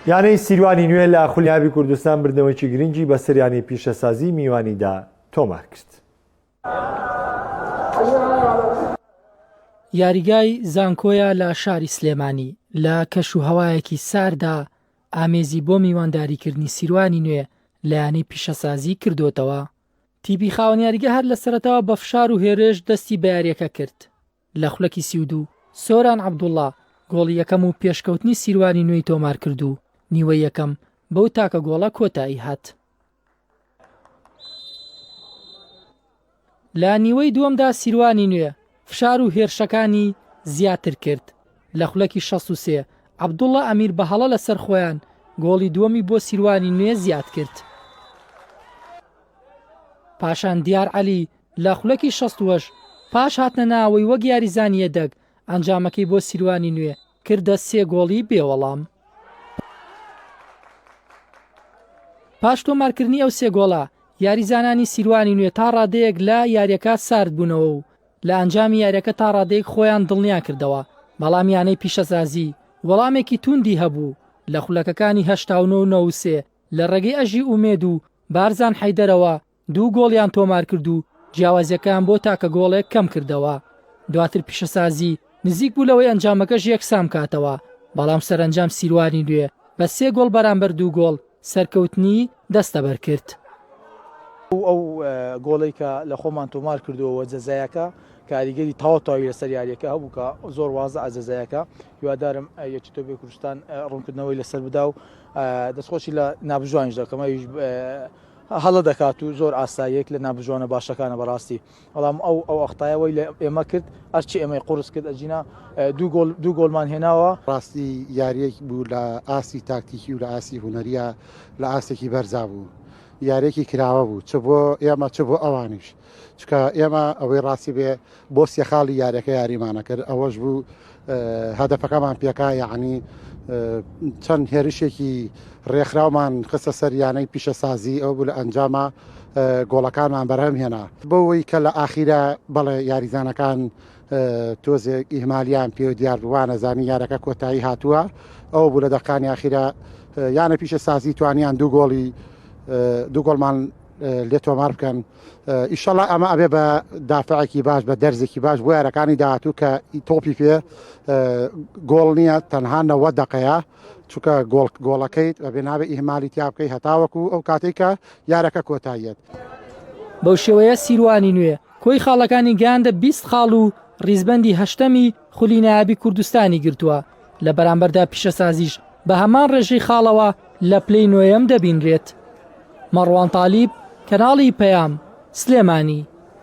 یانەی سیروانی نوێ لە خولی نایابی کوردستان بردنەوەیەکی گرنگی بەسەر یانەی پیشەسازی میوانیدا تۆمارکرد. یاریگای زانکۆیە لە شاری سلێمانی لە کەش و هەوایەکی ساردا ئامێزی بۆ میوانداریکردنی سیروانی نوێ لە یانەی پیشەسازی کردۆتەوە. تیپی خاوەن یاریگە هەر لە سەرەتاوە بە فشار و هێرش دەستی بە یارییەکە کرد. لە خولەکی 32 سۆران عەبدوڵڵا گۆڵی یەکەم و پێشکەوتنی سیروانی نوێی تۆمارکرد و نیوەی یەکەم بەو تاکە گۆڵە کۆتایی هات. لە نیوەی دووەمدا سیروانی نوێ فشار و هێرشەکانی زیاتر کرد، لە خولەکی 63 عەبدوڵڵا ئەمیر بە هەڵە لەسەر خۆیان گۆڵی دووەمی بۆ سیروانی نوێ زیاد کرد. پاشان دیار عەلی لە خولەکی 68 پاش هاتنە ناوەوەی وەک یاریزانی یەدەگ ئەنجامەکەی بۆ سیروانی نوێ کردە سێ گۆڵی بێوەڵام. پاش تۆمارکردنی ئەو سێ گۆڵە، یاریزانانی سیروانی نوێ تا ڕادەیەک لە یاریەکە سارد بوونەوە و لە ئەنجامی یاریەکە تا ڕادەیەک خۆیان دڵنیا کردەوە، بەڵام یانەی پیشەسازی وەڵامێکی تووندی هەبوو لە خولەکەکانی 89 و 93 لە ڕێگەی ئەژی ئومێد و بارزان حەیدەرەوە دوو گۆڵیان تۆمارکرد و جیاوازیەکەیان بۆ تاکە گۆڵێک کەمکردەوە، دواتر پیشەسازی نزیک بوو لەوەی ئەنجامەکەش یەکسانبکاتەوە، بەڵام سەرەنجام سیروانی نوێ بە سێ گۆڵ بەرامبەر دوو گۆڵ سەرکەوتنی دەستەبەرکرد. ئەو گۆڵەی کە لە خۆمان تۆمار کردووە و جەزایەکە کاریگەری تەواو تەواوی لەسەر یاریەکە هەبوو کە زۆر وازحە جەزایەکە، هیوادارم یەکێتی تۆپی کوردستان ڕوونکردنەوەی لەسەر بدا و دەستخۆشی لە نابژوانیش دەکەم ئەویش هەڵە دەکات و زۆر ئاساییەک لە نابژوانە باشەکانە بەڕاستی بەڵام ئەو ئەو ئەختایە وەی لە ئێمە کرد ئەرچی ئێمەی قورس کرد ئەجینا دوو گۆڵ دوو گۆڵمان هێناوە. ڕاستی یاریەک بوو لە ئاستی تاکتیکی و لە ئاستی هونەریە لە ئاستێکی بەرزا بوو یاریەکی کراوە بوو چ بۆ ئێمە چ بۆ ئەوانیش چکە ئێمە ئەوەی ڕاستی بێ بۆ سێ خاڵی یاریەکە یاریمانە کرد ئەوەش بوو هەدەفەکەمان پێکا یعنی چەند هێرشێکی ڕێکخراومان خستە سەر یانەی پیشەسازی ئەو بوو لە ئەنجاما گۆڵەکانمان بەرهەم هێنا بەوەی کە لە ئاخیرە بەڵێ یاریزانەکان تۆزێک ئیهمالیان پێ دیار بووانە زانی یارەکە کۆتایی هاتووە ئەو بوو لە دەقانی ئاخیرە یانە پیشە سازی توانیان دوو گۆڵی دوو گۆڵمان لێ تۆمار بکەن ئیشەڵا ئەمە ئەبێ بە دافعێکی باش بە دەرزێکی باش بۆ یارەکانی داهاتوو کە تۆپی پێ گۆڵ نییە تەنها نەوە دقەیە چونکە گۆڵ گۆڵەکەیت ئەبێ نابێ ئیهمالی تیا بکەی هەتاوەکو ئەو کاتێک کە یارەکە کۆتاییەت. بەو شێوەیە سیروانی نوێ کۆی خاڵەکانی گەیاندە 20 خاڵ و ڕیزبەندی هەشتەمی خولی نایابی کوردستانی گرتووە، لە بەرامبەردا پیشەسازیش بە هەمان ڕێژەی خاڵەوە لە پلەی نۆیەم دەبینرێت. مەڕوان تالیب، کەناڵی پەیام، سلێمانی.